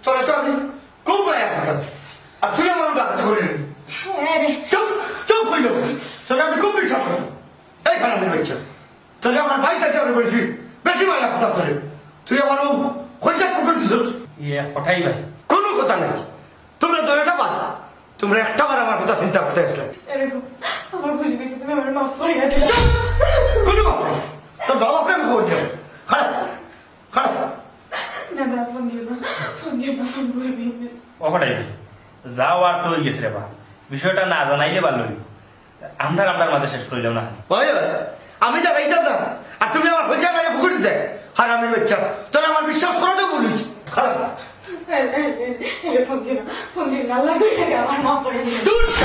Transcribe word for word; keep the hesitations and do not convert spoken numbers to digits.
তোরে তো আমি খুব মায়া করতাম, আর তুই আমার ডাকতে করি। চুপ, চুপ কইল। তোরে আমি খুব বিশ্বাস করতাম। এই হারামির বাচ্চা, তোরে আমার ভাই থাকতে আরো বেশি, বেশি মায়া করতাম তোরে। তুই আমার ও কইজা ফুকুর দিছস। ইয়ে, কটাই ভাই। কোনো কথা নাই। তোমরা তো এটা বাদ। তোমরা একটা বার আমার কথা চিন্তা করতে আসলে। এরকম আমার ভুল হয়েছে, তুমি আমার মাফ করে দিও। কোনো মাফ নাই। তোর বাবা প্রেম করে দেবে। খারাপ, খারাপ। না, না, ফোন দিও না, ফোন দিও না, ফোন করবি। ও কটাই ভাই, যাও আর তো হয়ে গেছে রে বা, বিষয়টা না জানাইলে ভালো হইব। আমরার, আমরার মাঝে শেষ করিলাম না। ওই, ওই, আমি জানাইতাম না। আর তুমি আমার হইতে মাঝে পুকুর দিতে। হারামির বাচ্চা, তোর আমার বিশ্বাস করাটা ভুল হয়েছে। খারাপ। এ, এ, এ, এ, ফোন দিও না, ফোন দিও না, আল্লাহ দয়া করে আমার মাফ করে দিও। দূর হ।